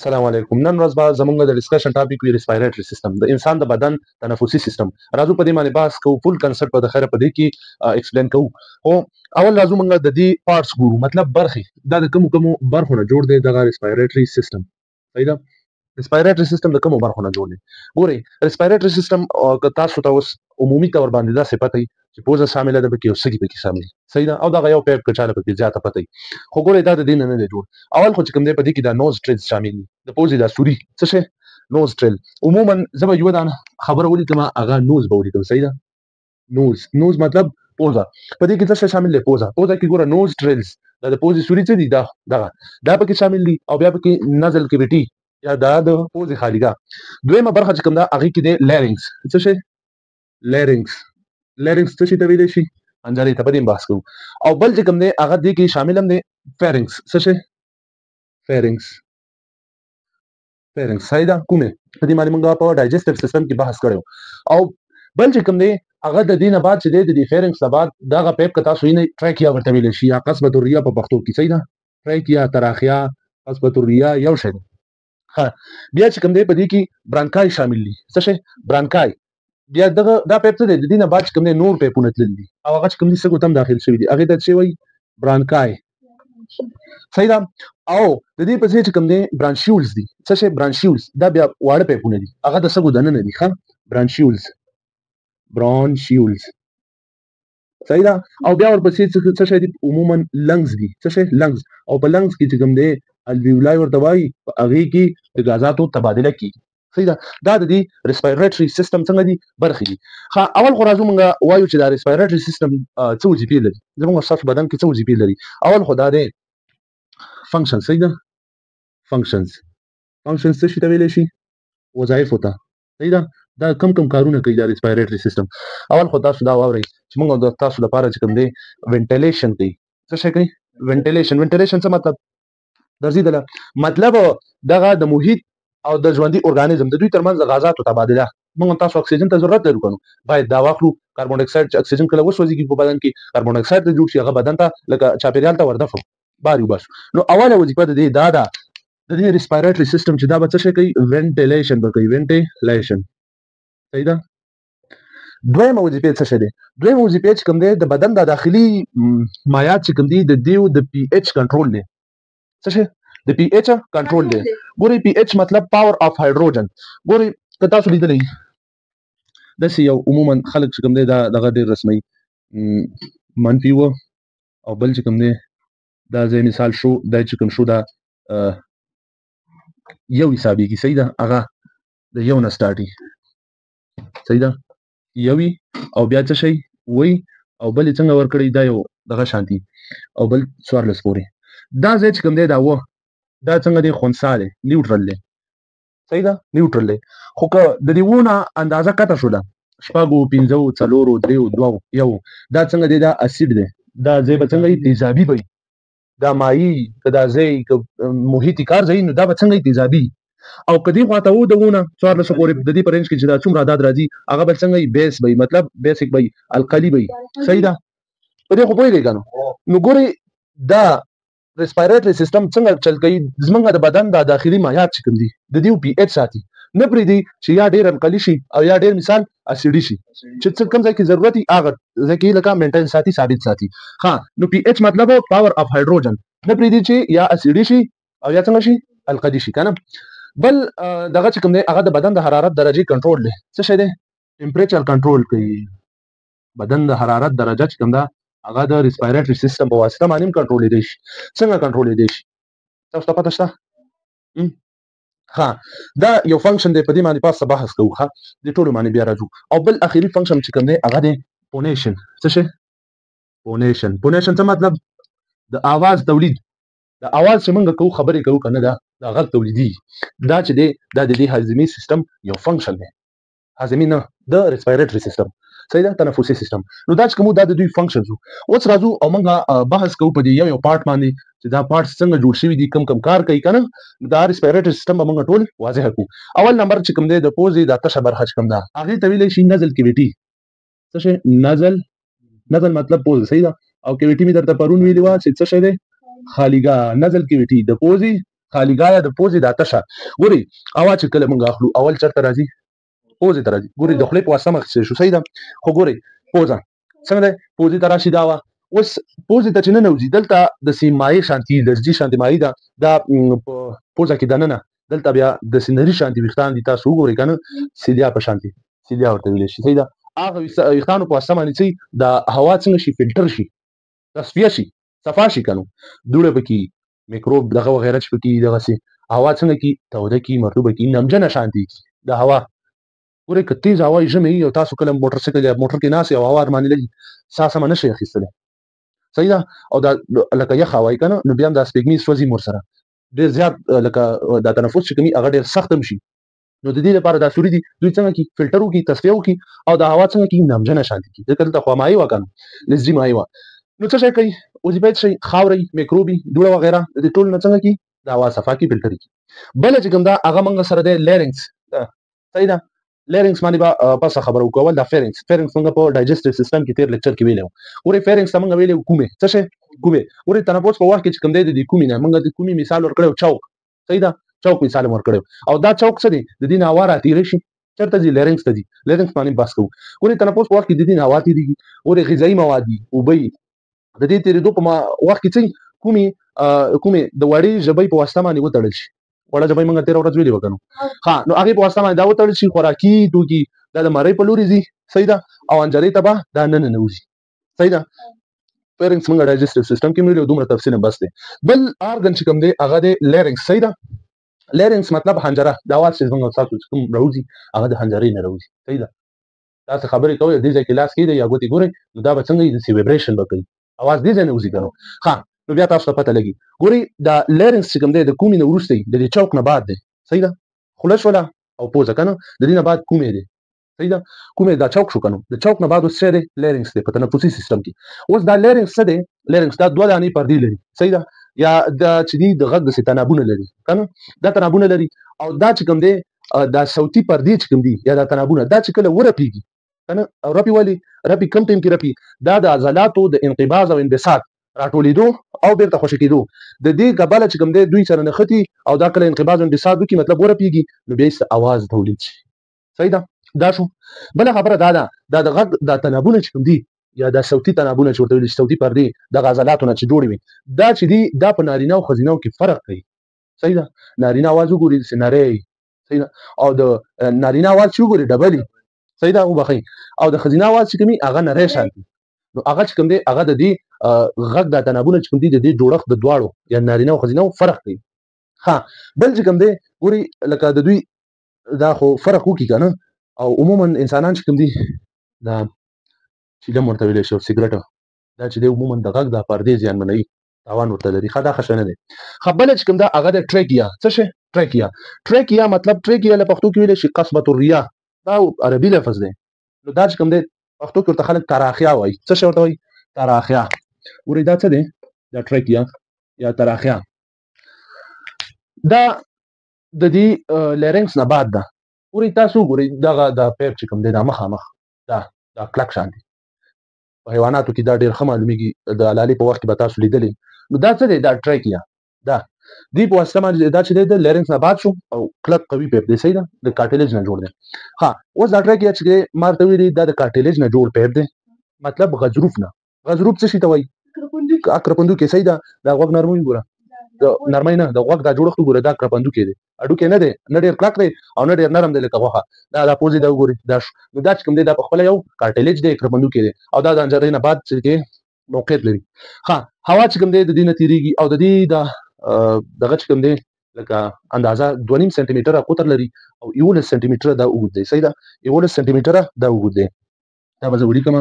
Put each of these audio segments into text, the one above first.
السلام علیکم. نن ورځ به زمونږ د discussion topic وي respiratory system، د انسان د بدن تنفسي سیستم. راځو په دې باندې بحث کوو، full concept به د خیره په دې کې explain کوو. خو اول راځو مونږ د دې parts ګورو، مطلب برخې، دا د کومو کومو برخو نه جوړ دی دغه respiratory system. صحیح ده؟ respiratory system د کومو برخو نه جوړ دی؟ ګورئ، respiratory system که تاسو ته اوس عمومي طور باندې داسې پته وي چې پوزه شامله ده پکې او سږي پکې شامل دي، صحیح ده؟ او دغه یو pipe که چاله پکې زیاته پته وي. خو ګورئ دا د دې نه نه دی جوړ. اول خو چې کوم دی په دې کې دا nostrils شامل دي، د پوزې دا سوري څه شی nostril. عموما زه به یوه دانه خبره ولیکم، هغه nose به ولیکم، صحیح ده؟ nose، nose مطلب پوزه. په دې کې څه شی شامل دی؟ پوزه. پوزه کې ګوره nostrils، دا د پوزې سوري څه دي؟ دا دغه دا پکې شامل دي، او بیا پکې nasal cavity یا دا د پوزې خالیګاه. دویمه برخه چې کوم ده هغې کې دی larynx. څه شی؟ larynx. larynx څه شي ته ویلی شي؟ حنجرې ته. په دې بحث کوو. او بل چې کوم دی هغه دې کې شامل هم دی pharynx. څه شی؟ pharynx. pharynx، صحیح ده؟ کومې په دې باندې موږ په digestive system کې بحث کړی. او بل چې کوم دی هغه د دې نه بعد چې دی د دې pharynx نه بعد دغه pipe که تاسو وینئ trachea ورته ویلی شي، یا قصبة الریه په پښتو کې، صحیح ده؟ trachea، تراخیا، قصبة الریه یو شی دی. ښه، بیا چې کوم دی په دې کې bronchi شامل دي. څه شی؟ bronchi. بیا دغه دا pipe څه دی؟ د دې نه بعد چې کوم دی نور pipe ونه تللي دي، او هغه چې کوم دي سږو ته هم داخل شوي دي، هغې ته څه وایي؟ bronchi، صحیح ده؟ او د دې په ځای چې کوم دی bronchioles دي. څه شی؟ bronchioles. دا بیا واړه pipe ونه دي، هغه د سږو دننه دي. ښه، bronchioles، bronchioles، صحیح ده؟ او بیا ورپسې څه شی دي؟ عموما lungs دي. څه شی؟ lungs. او په lungs کې چې کوم دی alveoli ورته وایي، په هغې کې د ګازاتو تبادله کېږي. صحیح ده؟ دا د دې respiratory system څنګه دي برخې دي. ښه، اول خو راځو موږ وایو چې دا respiratory system څه وظیفې لري، زموږ ستاسو بدن کې څه وظیفې لري. اول خو دا دی function، صحیح ده؟ functions. functions څه شي ته ویلی شي؟ وظایفو ته، صحیح ده؟ دا کم کم کارونه کوي دا respiratory system. اول خو تاسو دا واورئ چې موږ د تاسو لپاره چې کوم دی ventilation کوي. څه شی کوي؟ ventilation. ventilation څه مطلب؟ درځي دله مطلب دغه د محیط او د ژوندي ارګانیزم د دوی ترمنځ د غازاتو تبادله. موږ تاسو اکسیجن ته ضرورت لرو کنو، باید دا واخلو. کاربن ډای اکساید چې اکسیجن کله وسوځېږي په بدن کې کاربن ډای اکساید ته جوړ شي، هغه بدن ته لکه چاپېریال ته وردفو بار وباسو. نو اوله وظیفه د دې دا ده، د دې respiratory system چې دا به څه شی کوي؟ ventilation به کوي. ventilation، صحیح ده؟ دویمه وظیفه څه شی دی؟ دویمه وظیفه چې کوم دی د بدن د داخلي مایعات چې کوم دي د دیو د pH کنټرول دی. څه شی؟ د pH کنټرول دی. ګورئ pH مطلب power of hydrogen. ګورئ که تاسو لیدلی داسې یو عموما خلک چې کوم دی دا دغه ډېر رسمي منفي و، او بل چې کوم دی دا ځای مثال شو، دا چې کوم شو دا یو حسابېږي، صحیح ده؟ هغه د یو نه start وي، صحیح ده؟ یوي او بیا څه شی وی، او بل یې څنګه ورکړی دا یو دغه شانتي، او بل 14 پورې. دا ځای چې کوم دی دا و، دا څنګه دی؟ خنثی دی، neutral دی، صحیح ده؟ neutral دی. خو که د دې ونه اندازه کته شوله شپږو، پنځو، څلورو، دریو، دوو، یو، دا څنګه دی؟ دا اسید دی. دا ځای به څنګه وي؟ تیزابي به وي. دا مایع که دا ځای که محیطي کار ځای نو دا به څنګه وي؟ تیزابي. او که دې خوا ته و د ونه 14 پورې د دې په range کې چې دا څومره عدد راځي هغه به څنګه وي؟ base به وي، مطلب basic به وي، القلي به وي، صحیح ده؟ په دې خو پوهېږئ که نه؟ نو ګورئ دا respiratory system څنګه چل کوي؟ زمونږ د بدن دا داخلي مایعات چې کوم دي د دې pH ساتي، نه پرېږدي چې یا ډېر القلي شي او یا ډېر مثال اسیډي شي، چې څه کوم ځای کې ضرورت وي هغه ځای کې لکه maintain ساتي، ثابت ساتي. ښه، نو pH مطلب power of hydrogen، نه پرېږدي چې یا اسیډي شي او یا څنګه شي؟ القلي شي که نه. بل دغه چې کوم دی هغه د بدن د حرارت درجې کنټرول دی. څه شی دی؟ temperature کنټرول کوي. بدن د حرارت درجه چې کوم ده هغه د respiratory system په واسطه باندې هم کنټرولېدی شي. څنګه کنټرولېدی شي؟ تاسو ته پته شته؟ ښه، دا یو function دی، په دې باندې پاسه بحث کوو. ښه، دې ټولو باندې بیا راځو. او بل اخري function چې کوم دی هغه دی phonation. څه شی؟ phonation. phonation څه مطلب؟ د آواز تولید. د آواز چې موږ کوو خبرې کوو که نه، دا د غږ تولیدېږي. دا چې دی دا د دې هاضمي سیستم یو function دی، هاضمي نه، د respiratory system، صحیح ده؟ تنفسي سیستم. نو دا چې کوم دا د دوی functions وو. اوس راځو او موږ بحث کوو په دې یو یو part باندې چې دا parts څنګه جوړ شوي دي، کم کم کار کوي که نه. دا respiratory system به موږ ټول واضح کړو. اول نمبر چې کوم دی د پوزې دا تشه برخه چې کوم ده هغې ته ویلی شي nasal cavity. څه شی؟ nasal. nasal مطلب پوزه، صحیح ده؟ او cavity مې درته پرون ویلي وه چې څه شی دی؟ خالیګاه. nasal cavity د پوزې خالیګاه یا د پوزې دا تشه. ګورئ هوا چې کله موږ اخلو اول چېرته راځي؟ پوزې ته راځي. ګورئ د خولې په واسطه اخیستلی شو، صحیح ده. خو ګورئ پوزه څنګه دی؟ پوزې ته راشي دا هوا. اوس پوزې ته چې ننوځي دلته داسې مایع شانتي لرزي شانتي مایع ده، دا په پوزه کې دننه دلته بیا داسې نري شانتي ویښتان دي، تاسو وګورئ که نه سیلیا په شانتي، سیلیا ورته ویلی شي، صحیح ده. هغه ویښتانو په واسطه باندې څه دا هوا څنګه شي؟ فلټر شي، تصفیه شي، صفا شي که نو دوړه پکې میکروب دغه وغیره چې پکې دغسې هوا څنګه کي توده کي مرطوبه کي نمجنه شانتي کي د هوا. ګورئ که تیز هوا یې ژمی او تاسو کله موټر سایکل یا موټر کې ناست او هوا درباندې لګي ساه سمه نه شئ اخیستلی، صحیح ده. او دا لکه یخ هوا یې که نه نو بیا هم دا سپېږمې سوځي مور سره ډېر زیات، لکه دا تنفس چې کوي هغه ډېر سخت هم شي. نو د دې لپاره دا سوري دي دوی څنګه کي فلټر وکړي، تصفیه وکړي او دا هوا څنګه کي نمجنه شانتي کي، ځکه دلته خو مایع وه که نه لزجي مایع وه. نو څه شی کوي؟ وظیفه یې څه شی؟ خاورې، میکروبي، دوړه وغیره د دې ټولو نه څنګه کي د هوا صفا کي، فلټر کي. بله چې کوم ده هغه موږ سره دی لیرنګس، صحیح ده. لیرنګس باندې به پسه خبره وکړو. اول دا فیرنګس، فیرنګس موږ په ډایجسټیو سیستم کې تېر لیکچر کې ویلی وو. ګورئ فیرنګس ته موږ ویلی وو کومې، څه شی؟ کومې. ګورئ تنفس په وخت کې چې کوم دی د دې کومې نه موږ د کومې مثال ورکړی و، چوک، صحیح ده، چوک مثال هم ورکړی و. او دا چوک څه دی؟ د دې نه هوا راتېره شي، چېرته ځي؟ لیرنګس ته ځي. لیرنګس باندې بحث کوو. ګورئ تنفس په وخت کې د دې نه هوا تېرېږي. ګورئ غذایي مواد دي، اوبه یې، د دې تېرېدو په وخت کې څه کومې، کومې د وړې ژبۍ په واسطه باندې وتړل شي. وړه ژبۍ موږ تېره ورځ ویلې وه که نو، ښه، نو هغې په واسطه باندې دا وتړل شي، خوراکي توکي دا د مرۍ په لوري ځي، صحیح ده، او انجرې ته به دا نه ننوځي، صحیح ده. فیرنګس موږ ډایجسټیو سیستم کې ویلي، دومره تفصیل هم بس دی. بل ارګن چې کوم دی هغه دی لیرنګس، صحیح ده. لیرنګس مطلب حنجره، دا اواز چې زموږ تاسو چې کوم راوځي هغه د حنجرې نه راوځي، صحیح ده. تاسو خبرې کوئ دې ځای کې لاس کېږدئ یا ګوتې ګورئ نو دا به څنګه وي؟ داسې ویبریشن به کوي، اواز دې ځای نه وځي که نو. ښه، نو بیا تاسو ته پته لګي. ګورئ دا لیرنګس چې کوم دی د کومې نه وروسته د دې چوک نه بعد دی، صحیح ده. خوله شوله او پوزه که نه، د دې نه بعد کومې دی، صحیح ده. کومې دا چوک شو که نو، د چوک نه بعد اوس څه دی؟ لیرنګس دی په تنفسي سیستم کې. اوس دا لیرنګس څه دی؟ لیرنګس دا دوه دانې پردې لري، صحیح ده، یا دا چې دي د غږ داسې تنابونه لري که نه، دا تنابونه لري. او دا چې کوم دی دا صوتي پردې چې کوم دي یا دا تنابونه دا چې کله ورپېږي که نه، او رپي ولې رپي؟ کوم ټایم کې رپي؟ دا د عضلاتو د انقباض او انبساط راټولېدو او بېرته خوشې کېدو د دې کبله چې کوم دی دوی سره نښتي، او دا کله انقباض او انبساط وکړي مطلب ورپېږي نو بیا یې اواز تولید شي، صحیح ده. دا شو. بله خبره دا ده، دا د غږ دا تنابونه چې کوم دي یا دا صوتي تنابونه چې ورته ویل شي، صوتي پردې دغه عضلاتو نه چې جوړې وي، دا چې دي دا په نارینه او ښځینه کې فرق کوي، صحیح ده. نارینه اواز وګوري داسې نری وي، صحیح ده، او د نارینه اواز چې وګوري ډبل وي، صحیح ده، وبخښئ، او د ښځینه اواز چې کوم وي هغه نری شان وي. نو هغه چې کوم دی هغه د دې غږ دا تنابونه چې کوم دي د دې جوړښت د دواړو یا نارینه او ښځینه فرق کوي. ښه، بل چې کوم دی ګوري لکه د دوی دا خو فرق وکړي که نه، او عموما انسانان چې کوم دي دا چیلم ورته ویلی شي او سګرټ دا چې دی عموما د غږ دا پردې زیانمنوي، تاوان ورته لري. ښه، دا ښه شی نه دی. ښه، بله چې کوم ده هغه د ټریکیا. څه شی؟ ټریکیا. ټریکیا مطلب ټریکیا له پښتو کې ویلی شي قصبة الریا، دا عربي لفظ دی. نو دا چې کوم دی پښتو کې ورته خلک تراخیا وایي. څه شی ورته وایي؟ تراخیا. ګورئ دا څه دی؟ دا ټریکیا یا تراخیا دا د دې لیرنګس نه بعد ده. ګورئ تاسو وګورئ دغه دا پیپ چې کوم دی دا مخامخ دا کلک شان دی. په حیواناتو کې دا ډېر ښه معلومیږي، د حلالې په وخت کې به تاسو لیدلی. نو دا څه دی؟ دا ټریکیا دا دې په واسطه باندې دا چې دی د لیرنګس نه بعد شو او کلک قوي پیپ دی، صحیح ده، د کارټیلیج نه جوړ دی. ښه، اوس دا ټریکیا چې دی ما ورته ویلي دا د کارټیلیج نه جوړ پیپ دی، مطلب غضروف نه. غضروف څه شي ته وایي؟ کرپندوکی، صحیح ده. دا غوږ نرمي وګوره، د نرمۍ نه د غوږ دا جوړښت وګوره، دا کرپندوکی دی، هډوکی نه دی، نه ډېر کلک دی او نه ډېر نرم دی لکه غوښه. دا دا پوزې دا وګورئ دا شو. نو دا چې کوم دی دا په خپله یو کارټیلیج دی، کرپندوکی دی، او دا د حنجرې نه بعد چې کې موقعیت لري. ښه، هوا چې کوم دی د دې نه تېرېږي، او د دې دا دغه چې کوم دی لکه اندازه 2.5 سانتي متره قطر لري او 11 سانتي متره دا اوږد دی، صحیح ده، 11 سانتي متره دا اوږد دی. دا به زه ولیکم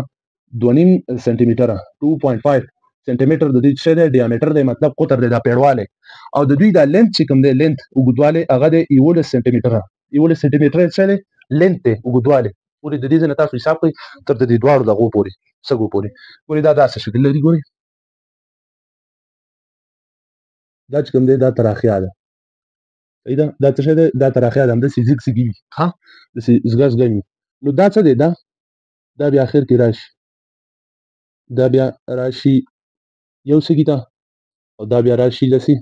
2.5 سانتي متره، 2.5 سانتي متر د دې څه دی؟ ډیامیټر دی، مطلب قطر دی، دا پیړوالی. او د دوی دا لینث چې کوم دی، لینث اوږدوالی هغه دی 11 سانتي متره، 11 سانتي متره څه دی؟ لینث دی، اوږدوالی. ګورئ د دې ځای نه تاسو حساب کړئ تر د دې دواړو دغو پورې، سږو پورې. ګورئ دا داسې شکل لري. ګورئ دا چې کوم دی دا تراخیا ده، صحیح ده. دا څه شی دی؟ دا تراخیا ده، همداسې زیږ زیږي وي، ښه، داسې زګه زګه وي. نو دا څه دی؟ دا بیا اخر کې راشي، دا بیا راشي یو سږي ته، او دا بیا راشي داسې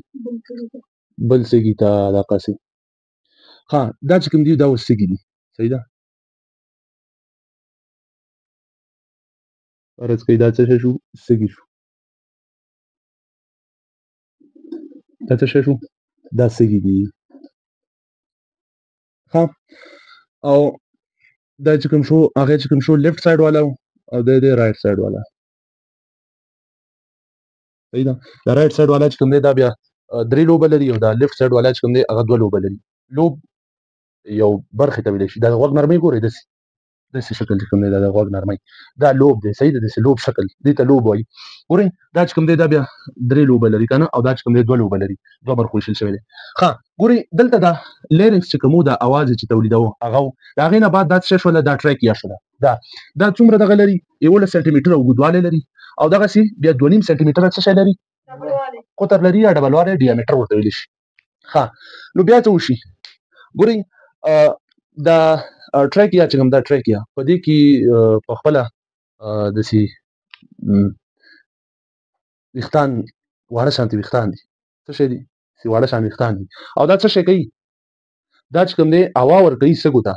بل سږي ته دقسې. ښه دا چې کوم دي دا اوس سږي دي، صحیح ده؟ فرض کړئ دا څه شی شو؟ سږي شو. دا څه شی شو؟ دا سږي دي. ښه او دا چې کوم شو هغه چې کوم شو لیفټ سایډ والا او دی دی رایټ سایډ والا، صحیح ده؟ دا رایټ سایډ والا چې کوم دی دا بیا درې لوبه لري او دا لیفټ سایډ والا چې کوم دی هغه دوه لوبه لري. لوب یو برخې ته ویلی شي. دا د غوږ نرمۍ ګورئ، داسې داسې شکل چې کوم دی دا د غوږ نرمۍ دا لوب دی، صحیح ده؟ داسې لوب شکل دې ته لوب وایي. ګورئ دا چې کوم دی دا بیا درې لوبه لري که نه، او دا چې کوم دی دوه لوبه لري، دوه برخو ویشل شوی دی. ښه ګورئ دلته دا لیرنکس چې کوم و دا اواز یې چې تولیدوه هغه و، د هغې نه بعد دا څه شوله؟ دا ټریکیا شوله. دا دا څومره دغه لري؟ 11 سانټي مټره اوږدوالی لري، او دغسې بیا 2.5 سانټي مټره څه شی لري؟ قطر لري یا ډبلوالی ډیامیټر ورته ویلی شي. ښه نو بیا څه وشي؟ ګورئ دا ټریکیا چې کوم دا ټریکیا په دې کې په خپله داسې ویښتان واړه شانتې ویښتان دي، څه شی دي؟ داسې واړه شان ویښتان دي. او دا څه شی کوي؟ دا چې کوم دی هوا ورکوي سږو ته،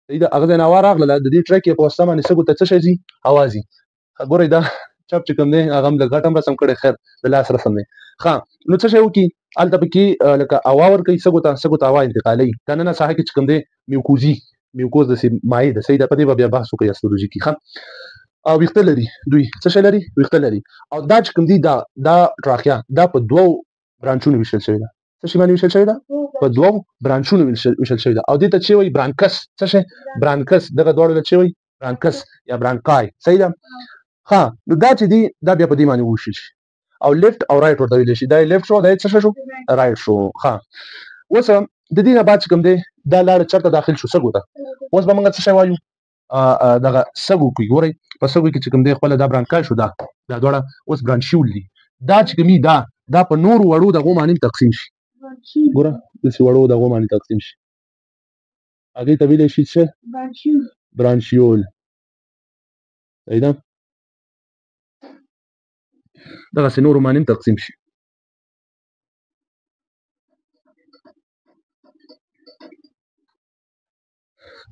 صحیح ده؟ هغه ځای نه هوا راغله د دې ټریکیا په واسطه باندې سږو ته څه شی ځي؟ هوا ځي. ګورئ دا چپ چې کوم دی هغه هم لږ غټ هم رسم کړی، خیر د لاس رسم دی. ښه نو څه شی وکړي؟ هلته پکې لکه هوا ورکوي سږو ته، سږو ته هوا انتقالوي. دننه ساحه کې چې کوم دی میوکوزي، میوکوز داسې مایع ده، صحیح ده؟ په دې به بیا بحث وکړي هستولوژي کې. ښه او ویښته لري دوی، څه شی لري؟ ویښته لري. او دا چې کوم دي دا دا ټراکیا دا په دوو برانچونو ویشل شوې ده. څه شي باندې ویشل شوې ده؟ په دوو برانچونو ویشل شوې ده. او دې ته چې وایي برانکس. څه شی؟ برانکس. دغه دواړو ته چې وایي برانکس یا برانکای، صحیح ده؟ ښه نو دا چې دي دا بیا په دې باندې وویشل شي او لیفټ او رایټ ورته ویلی شي. دا لیفټ شو، دا یې څه شو؟ رایټ شو. ښه اوس د دې نه بعد چې کوم دی دا لاړه چېرته داخل شو؟ سږو ته. اوس به موږ څه شی وایو؟ دغه سږو کې ګورئ په سږو کې چې کوم دی خپله دا برانکای شو، دا دا دواړه اوس برانشیول دي. دا چې کومي دا دا په نورو وړو دغو باندې تقسیم شي. ګوره داسې وړو دغو باندې تقسیم شي، هغې ته ویلی شي څه؟ برانشیول، صحیح ده؟ دغسې نورو باندې تقسیم شي.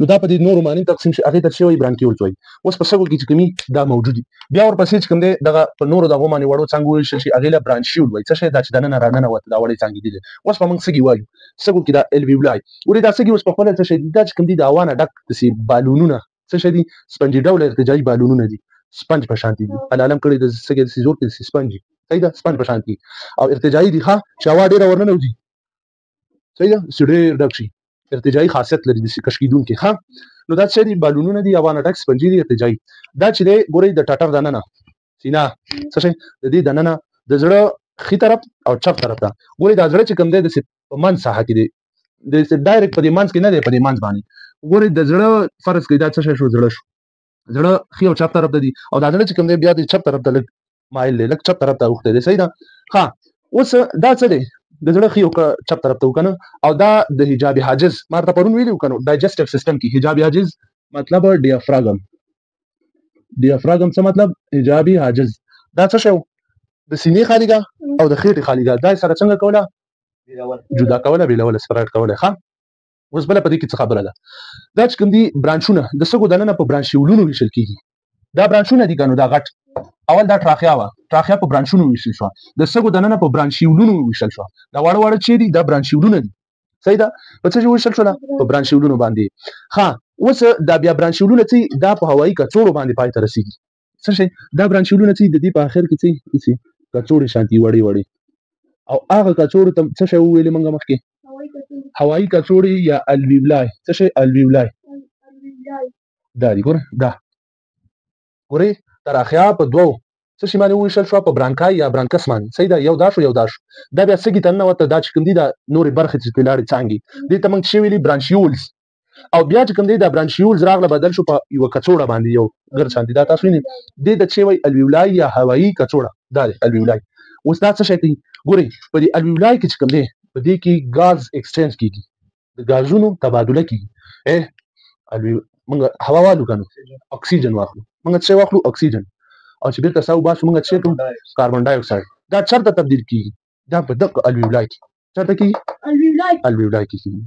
نو دا په دې نورو باندې تقسیم شي، هغې ته څه وایي؟ برانکیولز وایي. اوس په سږو کې چې کومي دا موجود دي. بیا ورپسې چې کوم دی دغه په نورو دغو باندې وړو څانګو وویشل شي، هغې له برانشیول وایي. څه شی؟ دا چې دننه راننوته دا وړې څانګې دي. اوس به موږ سږي وایو. سږو کې دا الویولای ګورئ، دا سږي اوس په خپله څه شی دي؟ دا چې کوم دي د هوا نه ډک داسې بالونونه څه شی دي؟ سپنجي ډوله ارتجاعي بالونونه دي، سپنج په شان دي. العالم کړی د سږي داسې زور کې داسې سپنج دي، صحیح ده؟ سپنج په شان دي او ارتجاعي دي. ښه چې هوا ډېره ورننوځي، صحیح ده؟ داسې ډېر ډک شي، ارتجاعي خاصیت لري، داسې کش کېدونکي. ښه نو دا څه دي؟ بالونونه دي، هوا نه ډک سپنجي دي، ارتجاعي. دا چې دی ګورئ د ټټر دننه سینه څه شی د دې دننه د زړه ښي طرف او چپ طرف ته ګورئ. دا زړه چې کوم دی داسې په منځ ساحه کې دی، داسې ډایرکټ په دې منځ کې نه دی، په دې منځ باندې ګورئ. د زړه فرض کړئ دا څه شی شو؟ زړه شو. زړه ښي او چپ طرف ته دي، او دا زړه چې کوم دی بیا د چپ طرف ته لږ مایل دی، لږ چپ طرف ته اوښتی دی، صحیح ده؟ ښه اوس دا څه دی؟ د زړه ښي او چپ طرف ته وکنه. او دا د حجاب حاجز، ما درته پرون ویلي وو که نه، ډایجسټیو سیستم کې حجاب حاجز مطلب ډیافراګم. ډیافراګم څه مطلب؟ حجاب حاجز. دا څه شی و؟ د سینې خالیګاه او د خېټې خالیګاه دا یې سره څنګه کوله؟ جدا کوله، بېلوله، سپرایټ کوله. ښه اوس بله په دې کې څه خبره ده؟ دا چې کوم دي برانچونه د سږو دننه په برانشیولونو ویشل کېږي. دا برانچونه دي که نه، دا غټ اول دا ټراخیا وه، ټراخیا په برانچونو ویشل شوه، د سږو دننه په برانشیولونو ویشل شوه. دا واړه واړه چې دي دا برانشیولونه دي، صحیح ده؟ په څه شي ویشل شوله؟ په برانشیولونو باندې. ښه اوس دا بیا برانشیولونه څه؟ دا په هوایي کڅوړو باندې پای ته رسېږي. څه شی؟ دا برانشیولونه څه د دې په اخر کې څه دي؟ کڅوړې شانتي وړې وړې، او هغه کڅوړو ته څه شی وویلې موږ مخکې؟ هوایي کڅوړې یا الویولای. څه شی؟ الویولای. دا دي ګوره، دا ګورئ تراخیا په دوو څه شي باندې وویشل شوه؟ په برانکای یا برانکس باندې، صحیح ده؟ یو دا شو، یو دا شو. دا بیا سږي ته ننوته. دا چې کوم دي دا نورې برخې چې پرې لاړې څانګې، دې ته موږ څه ویلي؟ برانشیولز. او بیا چې کوم دی دا برانشیولز راغله بدل شو په یوه کڅوړه باندې، یو ګرد شان دي، دا تاسو وینئ. دې ته څه وایي؟ الویولای یا هوایي کڅوړه. دا دی الویولای. اوس دا څه شی کوي؟ ګورئ په دې الویولای کې چې کوم دی په دې کې ګاز ایکسچینج کېږي، د ګازونو تبادله کېږي. موږ هوا والو که نه، اکسیجن واخلو، موږ څه واخلو؟ اکسیجن. او چې بېرته ساه وباسو موږ څه کوو؟ کاربن ډای اکساید. دا چېرته تبدیل کېږي؟ دا په دغه الویولای کې. چېرته کېږي؟ الویولای کې کېږي.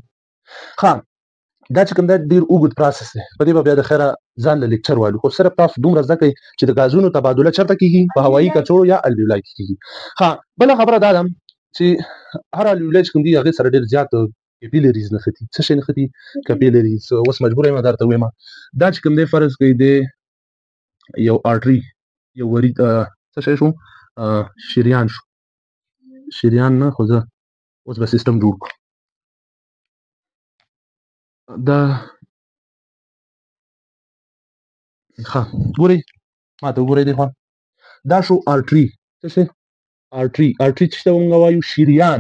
ښه، دا چې کوم دی ډېر اوږد process دی، په دې به بیا د خیره ځان له lecture والو، خو صرف تاسو دومره زده کړئ چې د غازونو تبادله چېرته کېږي؟ په هوایي کڅوړو یا alveoli کې کېږي. ښه، بله خبره دا ده چې هر alveoli چې کوم دي هغې سره ډېر زیات capillaries نښتي. څه شی نښتي؟ capillaries. اوس مجبور یم درته ووایم، دا چې کوم دی فرض کړئ دی یو artery، یو ورید، څه شی شو؟ شریان شو. شریان نه، خو زه اوس به سیستم جوړ کړو. دا ښه ګورئ، ما ته وګورئ دې خوا، دا شو artery. څه شی؟ artery. artery چې ته مونږ وایو شریان.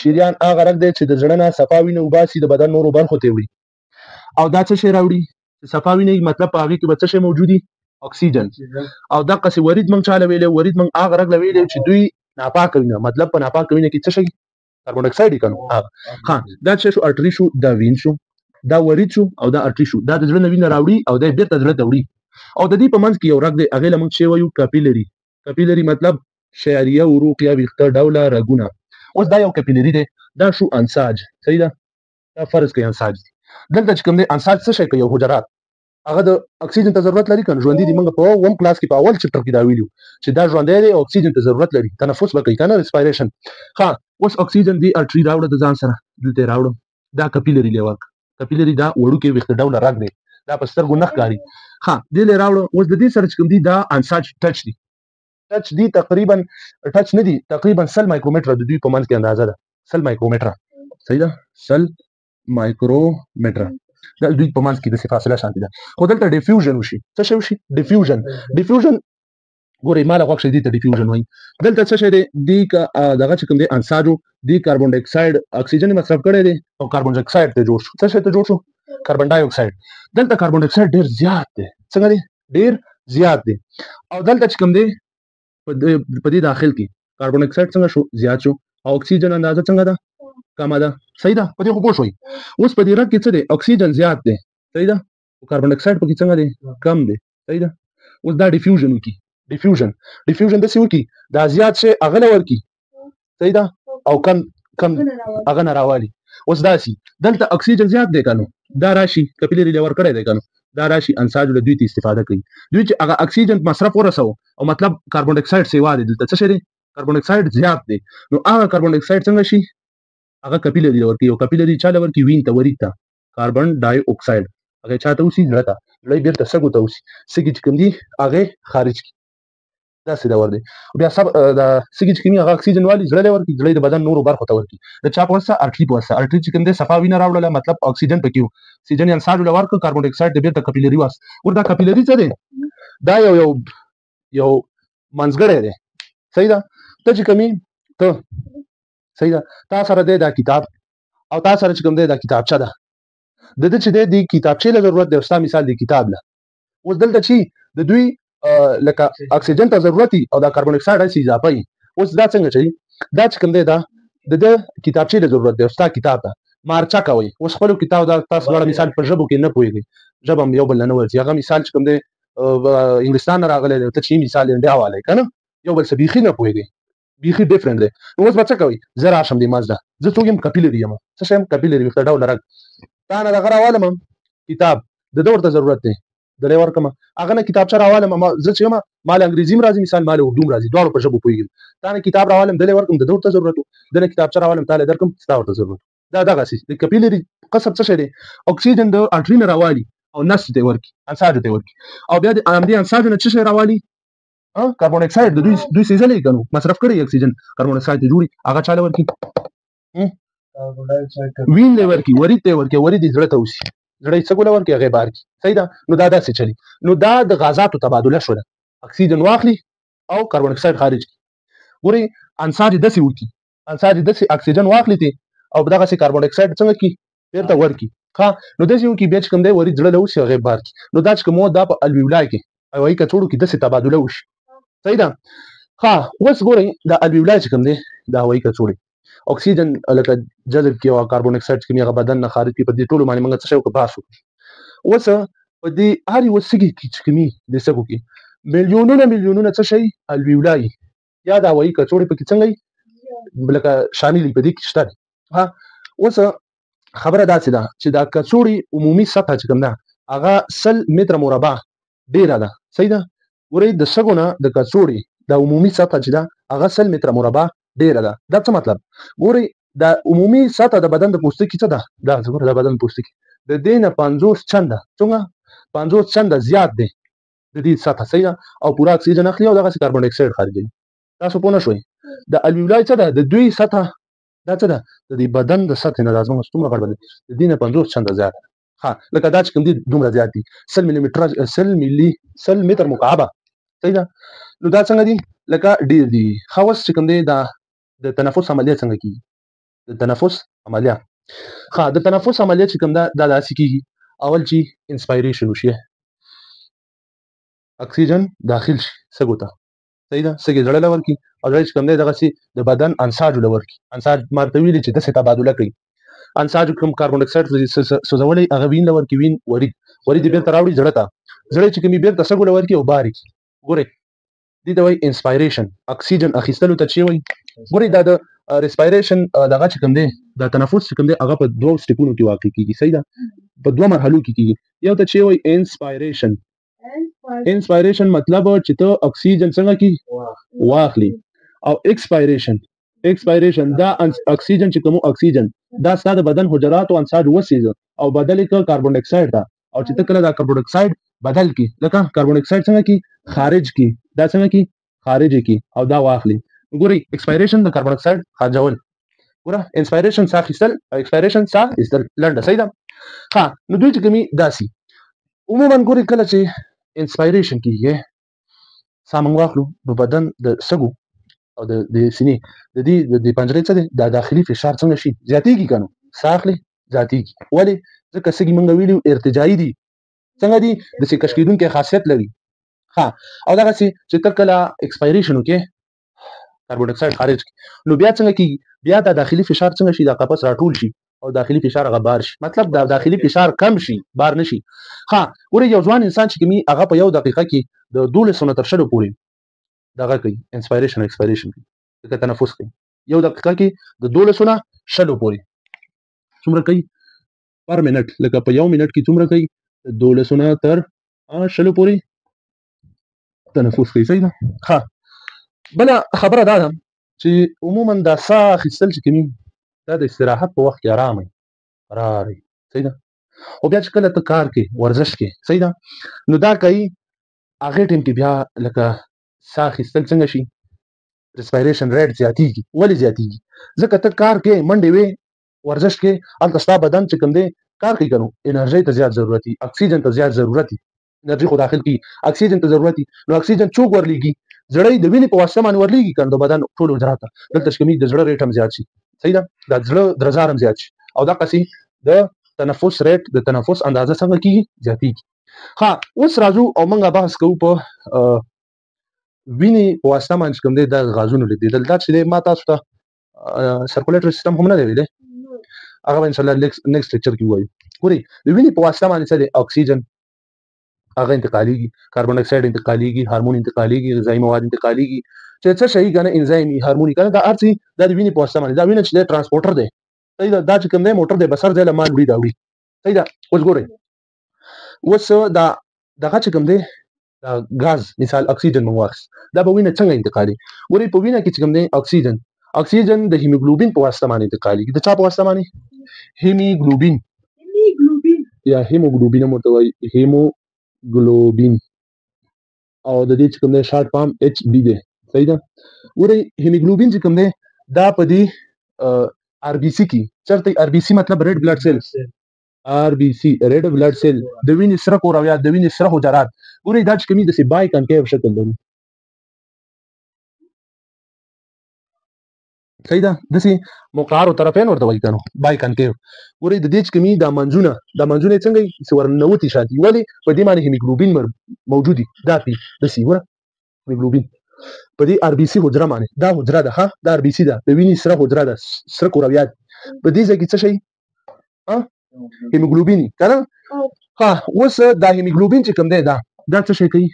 شریان هغه رګ دی چې د زړه نه صفا وینه وباسي، د بدن نورو برخو ته وړي. او دا څه شی راوړي؟ چې صفا وینه وي، مطلب په هغې کې به څه شی موجود وي؟ اکسیجن. او دقسې ورید موږ چا له ویلی؟ ورید موږ هغه رګ له ویلی چې دوی ناپاکه وینه، مطلب په ناپاکه وینه کې څه شی؟ کاربن ډای اکسایډ یې که نو هغه. ښه، دا څه شو؟ artery شو، دا vein شو، دا ورید شو او دا artery شو. دا د زړه نه وینه راوړي او دا یې بېرته زړه ته وړي. او د دې په منځ کې یو رګ دی، هغې له موږ څه وایو؟ capillary. capillary مطلب شعریه عروق یا ویښته ډوله رګونه. اوس دا یو capillary دی، دا شو انساج. صحیح ده؟ دا فرض کړئ انساج دی. دلته چې کوم دی انساج څه شی کوي؟ یو حجرات هغه د اکسیجن ته ضرورت لري که نه؟ ژوندي دي. موږ په اووم کلاس کې په اول chapter کې دا ویلي چې دا ژوندی دی او اکسیجن ته ضرورت لري، تنفس به کوي که نه، respiration. ښه، اوس اکسیجن دی artery راوړه د ځان سره، دلته یې راوړه، دا capillary لی ورکړه. capillary دا وړوکی ویښته ډوله رګ دی، دا په سترګو نه ښکاري. ښه، دې لی راوړه. اوس د دې سره چې کوم دي دا انساج touch دي، touch دي تقریبا، touch نه دي، تقریبا 100 مایکرومتره د دوی په منځ کې اندازه ده، 100 مایکرومتره. صحیح ده؟ 100 مایکرومتره دا دوی په منځ کې داسې فاصله شانتي ده. خو دلته diffusion وشي. څه شی وشي؟ diffusion. diffusion ګورئ، ما له غوږ شئ، دې ته diffusion وایي. دلته څه شی دی؟ دې که دغه چې کوم دی انساجو، دې کاربن ډای اکسایډ اکسیجن یې مصرف کړی دی او کاربن ډای اکسایډ ته جوړ شو. څه شی ته جوړ شو؟ کاربن ډای اکسایډ. دلته کاربن ډای اکسایډ ډېر زیات دی. څنګه دی؟ ډېر زیات دی. او دلته چې کوم دی په دې داخل کې کاربن ډای اکسایډ څنګه شو؟ زیات شو. او اکسیجن اندازه څنګه ده؟ کمه ده. صحیح ده؟ په دې خو پوه شوئ. اوس په دې رګ کې څه دی؟ اکسیجن زیات دی. صحیح ده؟ او کاربن ډای اکسایډ پکې څنګه دی؟ کم دی. صحیح ده؟ اوس دا diffusion وکړي. diffusion، diffusion داسې وکړي، دا زیات شی هغه له ورکړي. صحیح ده؟ او کم کم هغه نه راوالي. اوس داسې دلته اکسیجن زیات دی که نو دا راشي، capillary له ورکړی دی که نو دا راشي، انساج له دوی ته استفاده کوي. دوی چې هغه اکسیجن مصرف ورسوو او مطلب کاربن ډای اکسایډ سیوا دی، دلته څه شی دی؟ کاربن ډای اکسایډ زیات دی، نو هغه کاربن ډای اکسایډ څنګه شي؟ هغه capillary له ورکوي. او capillary چا له ورکوي؟ vein ته، ورید ته. کاربن ډای اکسایډ هغه چا ته وسي؟ زړه ته. زړه یې بېرته سږو ته وسي، سږي چې کوم دي هغه خارج کړي. داسې دا ور دی. بیا سب دا سږي چې کوم هغه اکسیجن والي زړه له ورکړي، زړه یې د بدن نورو برخو ته ورکړي. د چا په واسطه؟ artery په واسطه. artery چې کوم دی صفا وینه راوړله، مطلب اکسیجن پکې و، اکسیجن یې انساجو له ورکړ، کاربن ډای اکسایډ د بېرته capillary واست. ور دا capillary څه دی؟ دا یو یو یو منځګړی دی. صحیح ده؟ ته چې کوم یې، ته صحیح ده، تا سره دی دا کتاب او تا سره چې کوم دی دا کتابچه ده. د ده چې دی دې کتابچې له ضرورت دی او ستا مثال دی کتاب له. اوس دلته چې د دوی لکه اکسیجن ته ضرورت وي او دا کاربن ډای اکسایډ هسې اضافه وي. اوس دا څنګه چي دا چې کوم دی دا د ده کتابچې له ضرورت دی او ستا کتاب ده. مارچه کوئ. اوس خپلو کتاب دا تاسو دواړه مثال په ژبو کې نه پوهېږئ، ژبه هم یو بل نه ورځي. هغه مثال چې کوم دی انګلستان نه راغلی دی، ته چې مثال انډیا والی که نه، یو بل څه بیخي نه پوهېږئ، بیخي different دی. نو اوس به څه کوئ؟ زه راشم دې منځ ته، زه څوک یم؟ capillary یم. څه شی یم؟ capillary، ویښته ډوله رګ. تا نه دغه راوالم کتاب، د ده ورته ضرورت دی، د له ورکړم. هغه نه کتابچه راوالم، ما زه چې یم ما له انګریزي هم راځي، مثال ما له اردو هم راځي، دواړو په ژبو پوهېږم. تا نه کتاب راوالم، د له ورکړم، د ده ورته ضرورت و. د نه کتابچه راوالم، تا له درکړم، ستا ورته ضرورت و. دا دغسې د capillary قصب څه شی دی؟ اکسیجن د artery نه راوالي او نسج ته یې ورکړي، انساجو ته یې ورکړي. او بیا د همدې انساجو نه څه شی راوالي؟ کاربن ډای اکسایډ. د دوی سیزلې که نو مصرف کړی اکسیجن، کاربن ډای اکسایډ ته جوړي، هغه چا له ورکړي؟ vein له ورکړي، ورید ته یې ورکړي، ورید یې زړه ته وسي، زړه یې څه ګوله ورکړي، هغه یې بهر کړي. صحیح ده؟ نو دا داسې چلي. نو دا د غازاتو تبادله شوله، اکسیجن واخلي او کاربن ډای اکسایډ خارج کړي. ګورئ انساج یې داسې وکړي، انساج یې داسې اکسیجن واخلي ته او دغسې کاربن ډای اکسایډ څنګه کړي؟ بېرته ورکړي. ښه، نو داسې وکړي، بیا چې کوم دی ورید زړه له وسي، هغه یې بهر کړي. نو دا چې کوم و دا په alveoli کې هوایي کڅوړو کې داسې تبادله وشي. صحیح ده؟ ښه، اوس ګورئ دا alveoli چې کوم دی دا هوایي کڅوړې اکسیجن لکه جذب کړي او کاربن ډای اکسایډ چې کوم هغه بدن نه خارج کړي. په دې ټولو باندې موږ څه شی وکړو؟ بحث وکړو. اوس په دې هر یوه سږي کې چې کومي د سږو کې میلیونونه میلیونونه څه شی alveoli یا د هوایي کڅوړې پکې څنګه لکه شامل په دې کې شته. ها اوس خبره داسې ده چې دا کڅوړې عمومي سطح چې کوم ده هغه 100 متر مربع ډیره ده، صحیح ده. ګورئ د سږو نه د کڅوړې د عمومي سطح چې ده هغه 100 متر مربع ډیره ده. دا څه مطلب؟ ګورئ د عمومي سطح د بدن د پوستکي څه ده؟ دا ګوره د بدن پوستکي د دې نه 50 چنده، څومره؟ 50 چنده زیات دی د دې سطح، صحیح ده. او پوره اکسیجن اخلي او دغسې کاربن ډای اکسایډ خارجوي. تاسو پوه نه شوئ؟ د الویولای څه ده؟ د دوی سطح دا څه ده؟ د دې بدن د سطحې نه دا زموږ څومره غټ بدن د دې نه 50 چنده زیات ده. ها لکه دا چې کوم دي دومره زیات دي، 100 ملي متر، 100 متر مکعبه، صحیح ده. نو دا څنګه دي؟ لکه ډیر دي. ښه اوس چې کوم دی دا د تنفس عملیه څنګه کیږي؟ د تنفس عملیه، ښه د تنفس عملیه چې کوم ده دا داسې کیږي. اول چې انسپایریشن وشي، اکسیجن داخل شي سږو ته، صحیح ده، سږي زړه له ورکړي او زړه چې کوم دی دغسې د بدن انساجو له ورکړي. انساج ما ورته ویلي چې داسې تبادله کوي. انساج کوم کاربن ډای اکسایډ سوځولی هغه وین له ورکړي، وین ورید، ورید یې بېرته راوړي زړه ته، زړه چې کوم یې بېرته سږو له ورکړي او بار یې کړي. ګورئ دې ته وایي انسپایریشن، اکسیجن اخیستلو ته چې وایي. ګورئ دا د ریسپایریشن دغه چې کوم دی دا تنفس چې کوم دی هغه په دوو سټیپونو کې واقع کیږي، صحیح ده، په دوه مرحلو کې کیږي. یو ته چې وایي انسپایریشن، انسپایریشن مطلب چې ته اکسیجن څنګه کی واخلي، او اکسپایریشن، اکسپایریشن دا اکسیجن چې کوم اکسیجن دا ستا د بدن حجرات او انساج وسیځه او بدل یې کړه کاربن ډای اکسایډ ته، او چې ته کله دا کاربن ډای اکسایډ بدل کی، لکه کاربن ډای اکسایډ څنګه کی خارج کی، دا څنګه کی خارج کی او دا واخلي. ګورئ اکسپایریشن د کاربن ډای اکسایډ خارجول، ګوره انسپایریشن ساه اخیستل او اکسپایریشن ساه ایستل، لنډه، صحیح ده. ښه نو دوی چې کومي داسي عموما ګورئ کله چې انسپایریشن کیږي ساه موږ واخلو نو بدن د سږو او د سینې د دې د دې پنجرې څه دی دا داخلي فشار څنګه شي زیاتېږي که نو ساه اخلي زیاتېږي. ولې؟ ځکه سږي موږ ویلي ارتجاعي دي، څنګه دي؟ داسې کش کېدونکی خاصیت لري. ښه او دغسې چې ته کله اکسپایریشن وکړې کاربن ډای اکسایډ خارج کړي نو بیا څنګه کېږي؟ بیا دا داخلي فشار څنګه شي؟ دا قفس راټول شي او داخلي فشار هغه بار شي، مطلب دا داخلي فشار کم شي بار نه شي. ښه ګورئ یو ځوان انسان چې کومي هغه په یو دقیقه کې د 12 نه تر 20 پورې دغه کوي، انسپایریشن اکسپایریشن کوي، لکه تنفس کوي. یو دقیقه کې د 12 نه 20 پورې څومره کوي؟ پر منټ، لکه په یو منټ کې څومره کوي؟ د 12 نه تر 20 پورې تنفس کوي، صحیح ده. ښه بله خبره دا ده چې عموما دا ساه اخیستل چې کومي دا د استراحت په وخت کې ارام وي، قرار وي، صحیح ده. او بیا چې کله ته کار کې ورزش کې، صحیح ده، نو دا کوي هغې ټایم کې بیا لکه ساه اخیستل څنګه شي؟ ریسپایریشن ریټ زیاتېږي. ولې زیاتېږي؟ ځکه ته کار کې منډې وې ورزش کې هلته ستا بدن چې کوم دی کار کوي که نو انرژۍ ته زیات ضرورت وي، اکسیجن ته زیات ضرورت وي، انرژي خو داخل کړي اکسیجن ته ضرورت وي. نو اکسیجن څوک ورلېږي؟ زړه یې د وینې په واسطه باندې ورلېږي که نه د بدن ټولو حجرات ته. دلته چې کومي د زړه ریټ هم زیات شي، صحیح ده، د زړه درزار هم زیات شي او دقسې د تنفس ریټ د تنفس اندازه څنګه کېږي؟ زیاتېږي. ښه اوس راځو او موږ بحث کوو په وینې په واسطه باندې چې کوم دی دا غازونو لېږدېدل. دا چې دی ما تاسو ته سرکولیټري سیستم هم نه دی ویلی، هغه به انشاءالله نیکسټ لیکچر کې ووایو. ګورئ د وینې په واسطه باندې څه دی؟ اکسیجن هغه انتقالېږي، کاربن ډای اکسایډ انتقالېږي، هارمون انتقالېږي، غذایي مواد انتقالېږي، چې څه شي که نه انزایم هارموني که نه دا هر څه دا د وینې په واسطه باندې. دا وینه چې دی ترانسپورټر دی، صحیح ده، دا چې کوم دی موټر دی بسر ځای له مال وړي دا وړي، صحیح ده. اوس ګورئ اوس دا دغه چې کوم دی دا غاز مثال اکسیجن موږ واخیست، دا به وینه څنګه انتقالي؟ ګورئ په وینه کې چې کوم دی اکسیجن، اکسیجن د هیموګلوبین په واسطه باندې انتقالېږي. د چا په واسطه باندې؟ هیموګلوبین یا هیموګلوبین هم ورته وایي، هیموګلوبین. او د دې چې کوم دی شارټ فارم اچ بي دی، صحیح ده. ګورئ هیموګلوبین چې کوم دی دا په دې آر بي سي کې چېرته؟ آر بي سي مطلب ریډ بلډ سیل، آر بي سي ریډ بلډ سیل د وینې سره کرویات، د وینې سره حجرات. ګورئ دا چې کومي داسې بای کنکیو شکل لري، صحیح ده، داسې مقعرو طرفین ورته وایي که نو بای کنکیو. ګورئ د دې چې کومي دا منځونه، دا منځونه یې څنګه وي؟ داسې ورننوتي شانتي. ولې؟ په دې باندې هیموګلوبین موجود وي، دا پي داسې ګوره هیموګلوبین په دې آر بي سي حجره باندې، دا حجره ده، ها دا آر بي سي ده، د وینې سره حجره ده، سره کرویات. په دې ځای کې څه شی؟ هیموګلوبین که نه؟ ها اوس دا هیموګلوبین چې کوم دی دا دا څه شی کوي؟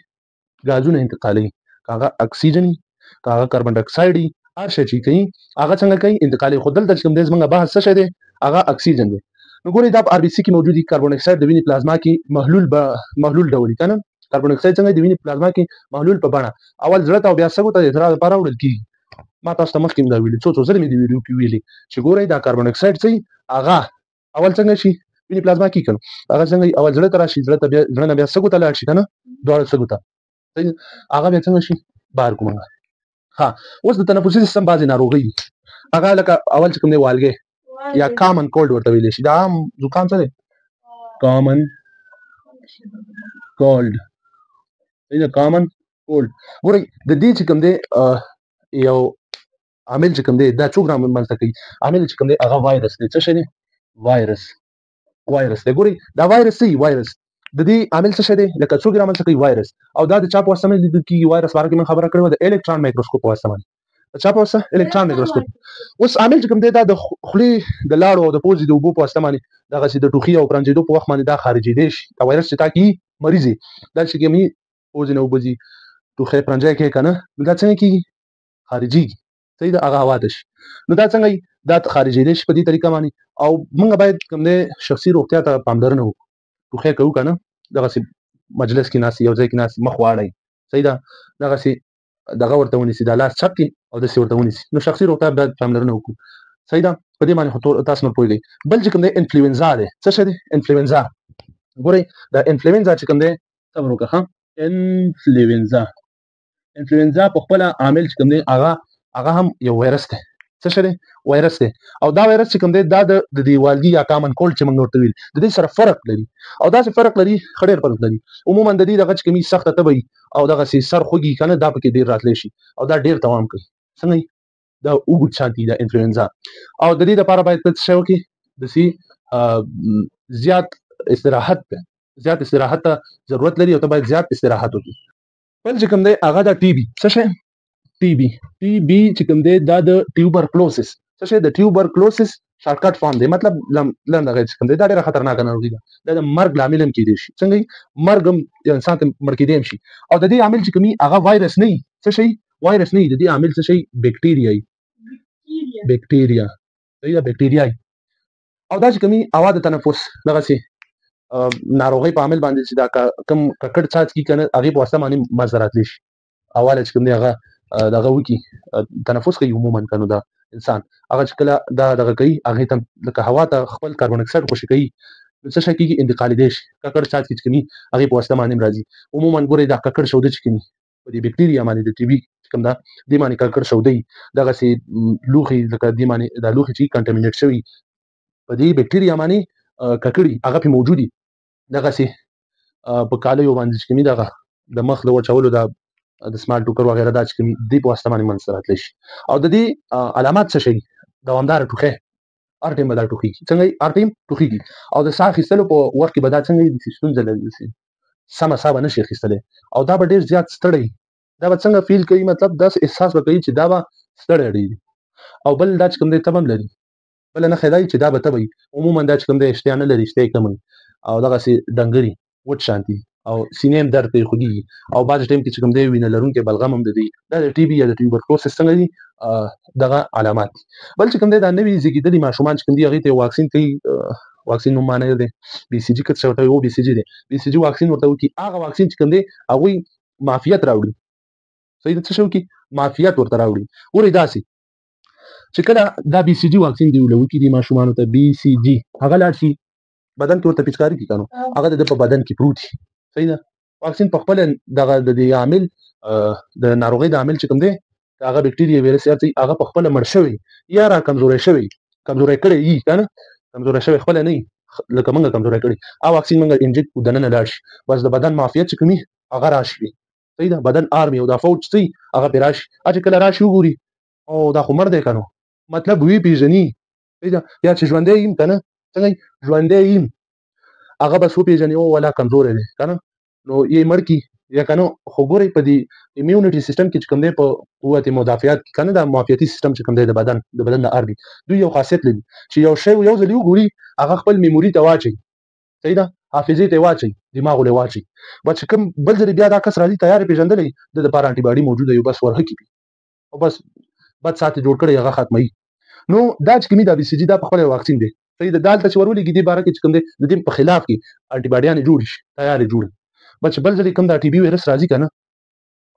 غازونه انتقالوي، که هغه اکسیجن وي، که هغه کاربن ډای اکسایډ وي، هر شی چې کوي هغه څنګه کوي؟ انتقالي. خو دلته چې کوم دی زمونږ بحث څه شی دی؟ هغه اکسیجن دی. نو ګورئ دا په آر بي سي کې موجود دي. کاربن ډای اکساید د وینې پلازما کې محلول به محلول ډول کنه. کاربن ډای اکساید څنګه د وینې پلازما کې محلول په بڼه اول زړه ته او بیا سږو ته د اطراح لپاره وړل کېږي. ما تاسو ته مخکې هم دا ویلي، څو څو ځلې مې د ویډیو کې ویلي چې ګورئ دا کاربن ډای اکساید څه هغه اول څنګه شي وینې پلازما کې کنه، هغه څنګه اول زړه ته راشي، زړه ته بیا زړه نه بیا سږو ته لاړ شي کنه، دواړو سږو ته هغه بیا څنګه شي بهر کوم. ها اوس د تنفسي سیستم بعضې ناروغۍ دي، هغه لکه اول چې کوم دی والګی یا common cold ورته ویلی شي. دا عام زکام څه دی؟ common cold. صحیح ده، common cold. ګورئ د دې چې کوم دی یو عامل چې کوم دی دا څوک رامنځته کوي؟ عامل چې کوم دی هغه وایرس دی. څه شی دی؟ وایرس، وایرس دی. ګورئ دا وایرس څه وي؟ وایرس د دې عامل څه شی دی؟ لکه څوک رامنځته کوي؟ وایرس. او دا د چا په واسطه باندې لیدل کېږي؟ وایرس باره کې مې خبره کړې وه، د الکترون مایکروسکوپ په واسطه باندې. د چا په واسطه؟ الکترون مایکروسکوپ. اوس عامل چې کوم دی دا د خولې د لاړو او د پوزې د اوبو په واسطه باندې دغسې د ټوخي او پرنجېدو په وخت باندې دا خارجېدی شي. دا وایرس چې تا کې مریض یې، دا چې کومې پوزې نه اوبه ځي، ټوخی پرنجی کوې که نه، نو دا څنګه کېږي؟ خارجېږي. صحیح ده، هغه هوا ته شي. نو دا څنګه دا خارجېدی شي په دې طریقه باندې. او موږ باید کوم دی شخصي روغتیا ته پاملرنه وکړو. ټوخی کوو که نه، دغسې مجلس کې ناست یو ځای کې ناست مخ واړوي، صحیح ده، دغسې دغه ورته ونیسي، دا لاس چپ کړي او داسې ورته ونیسي. نو شخصي روغتیا باید پاملرنه وکړو. صحیح ده، په دې باندې خو تاسو نور پوهېږئ. بل چې کوم دی انفلوینزا دی. څه شی دی؟ انفلوینزا. ګورئ دا انفلوینزا چې کوم دی، صبر وکړه، ښه، انفلوینزا، انفلوینزا په خپله عامل چې کوم دی هغه هغه هم یو وایرس دی. څه شی دی؟ وایرس دی. او دا وایرس چې کوم دی دا د دې والګي یا common cold چې موږ ورته ویل د دې سره فرق لري. او داسې فرق لري، ښه ډېر فرق لري. عموما د دې دغه چې کومي سخته تبه وي او دغسې سر خوږي که نه، دا پکې ډېر راتلی شي او دا ډېر دوام کوي. څنګه دا اوږد شانتي دا انفلوینزا. او د دې لپاره باید ته څه شی وکړې؟ داسې زیات استراحت ده، زیات استراحت ته ضرورت لري او ته باید زیات استراحت وکړې. بل چې کوم دی هغه دا ټي بي. څه شی؟ ټي بي. ټي بي چې کوم دی دا د ټیوبرکلوسس. څه شی؟ د tuberculosis shortcut form دی. مطلب لنډه غیر چې کوم دی دا ډېره خطرناکه ناروغي ده، دا د مرګ لامل هم کېدای شي. څنګه مرګ هم یو انسان ته مړ کېدای هم شي. او د دې عامل چې کوم هغه وایرس نه وي. څه شی؟ وایرس نه وي. د دې عامل څه شی؟ بکټیریا وي. بکټیریا، صحیح ده، بکټیریا وي. او دا چې کوم هوا د تنفس دغسې ناروغۍ په عامل باندې چې دا کوم ککړ څاڅکي که نه هغې په واسطه باندې منځته راتلی شي. اوله چې کوم دی هغه دغه وکړي، تنفس کوي عموما که نو دا انسان هغه چې کله دا دغه کوي هغې ته لکه هوا ته خپل کاربن اکساید خوشې کوي، نو څه شی کېږي؟ انتقالېدی شي. ککړ څاڅکي چې کومي هغې په واسطه باندې هم راځي. عموما ګورئ دا ککړ شوده چې کومي په دې بکټریا باندې د ټي بي چې کوم ده دې باندې ککړ شوده وي، دغسې لوښي لکه دې باندې دا لوښي چې contaminate شوي په دې بکټریا باندې ککړي هغه پرې موجود دي. دغسې په کالیو باندې چې کومي دغه د مخ د وچولو دا د سمال ټوکر وغیره دا چې کوم دې په واسطه باندې منځته راتلی شي. او د دې علامات څه شي؟ دوامداره ټوخی، هر ټایم به دا ټوخېږي. څنګه یې؟ هر ټایم ټوخېږي. او د ساه اخیستلو په وخت کې به دا څنګه داسې ستونزه لري، داسې سمه ساه به نه شي اخیستلی. او دا به ډېر زیات ستړی، دا به څنګه feel کوي؟ مطلب داسې احساس به کوي چې دا به ستړی ډېر. او بل دا چې کوم دی تبه هم لري. بله نښه دا چې دا به تبه وي. عموما دا چې کوم دی اشتها نه لري، اشتها یې کمه وي او دغسې ډنګري وچ شانتي او سینې هم درد کوي، خوږېږي. او بعضې ټایم کې چې کوم دی وینه لرونکی بلغم هم د دی، دا د ټي بي یا د ټیوبرکلوسس څنګه دي دغه علامات دي. بل چې کوم دی دا نوي زیږېدلي ماشومان چې کوم دي هغې ته یو واکسین کوي، واکسین نوم ما نه دی، بي سي جي که څه ورته وایي، بي سي جي دی، بي سي جي واکسین ورته وکړي. هغه واکسین چې کوم دی هغوی معافیت راوړي. صحیح ده، څه شی وکړي؟ معافیت ورته راوړي. ګورئ داسې چې کله دا بي سي جي واکسین دی ولوکي دي ماشومانو ته، بي سي جي هغه لاړ شي بدن کې ورته پیچکاري کړي که نو هغه د ده په بدن کې پروت وي. صحیح ده، واکسین په خپله دغه د دې عامل د ناروغۍ د عامل چې کوم دی هغه بکټریا ویروس یا څه هغه په خپله مړ شوی یا را کمزوری شوی، کمزوری کړی یي که نه، کمزوری شوی خپله نه وي لکه موږ کمزوری کړی. هغه واکسین موږ inject کړو دننه لاړ شي، بس د بدن معافیت چې کوم وي هغه راشي. صحیح ده، بدن army او دا فوج چې هغه پرې راشي. چې کله راشي وګوري او دا خو مړ دی که نو مطلب وی پېژني. صحیح ده، یا چې ژوندی یم که نه، څنګه ژوندی یم هغه بس وپېژني او ولا کمزوری دی که نه، نو یې مړ کړي یا که نه. خو ګورئ په دې immunity system کې چې کوم دی په قوت مدافعت کې که نه، دا معافیتي سیستم چې کوم دی د بدن د بدن د army دوی یو خاصیت لري چې یو شی یو ځل وګوري هغه خپل memory ته واچوي. صحیح ده، حافظې ته یې واچوي، دماغو له واچوي. بس چې کوم بل ځل بیا دا کس راځي تیار یې پېژندلی، د دپاره انټي باډي موجوده یو بس ورهکي پي او بس بد ساعت جوړ کړی هغه ختموي. نو دا چې کومي دا بي سي جي دا په خپله واکسین دی، صحیح ده. دالته چې ورولېږي دې باره کې چې کوم دی د دې په خلاف کې انټي باډیانې جوړې شي، تیارې جوړې، بس چې بل ځلې کوم دا ټي بي ویروس راځي که نه،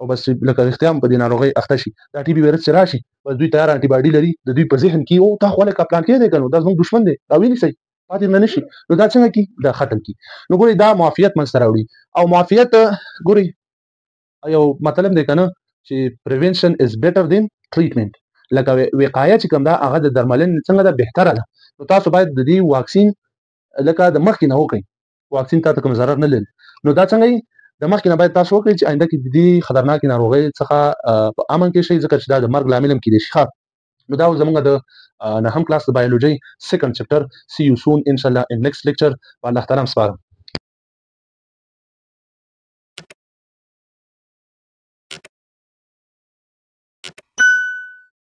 او بس لکه رښتیا هم په دې ناروغۍ اخته شي، دا ټي بي ویروس چې راشي بس دوی تیار انټي باډي لري د دوی په ذهن کې، او تا خو لکه پلان کې دی که نو دا زموږ دښمن دی، دا ویني پاتې نه نشي، نو دا څنګه کی دا ختم کی. نو ګورئ دا معافیت منځته راوړي. او معافیت ګورئ یو مطلب دی که نه چې prevention is better than treatment، لکه وقایه چې کوم ده هغه د درملنې څنګه ده بهتره ده. نو تاسو باید د دې واکسین لکه د مخکې نه وکړئ، واکسین تاته کوم ضرر نه لري. نو دا څنګه یې د مخکې نه باید تاسو وکړئ چې آینده کې د دې خطرناکې ناروغۍ څخه په امن کې شئ، ځکه چې دا د مرګ لامل هم کېدای شي. ښه، نو دا زموږ د نهم کلاس د بایولوژي second chapter. See you soon ان شاء الله in next lecture. په الله تعالی سپارم.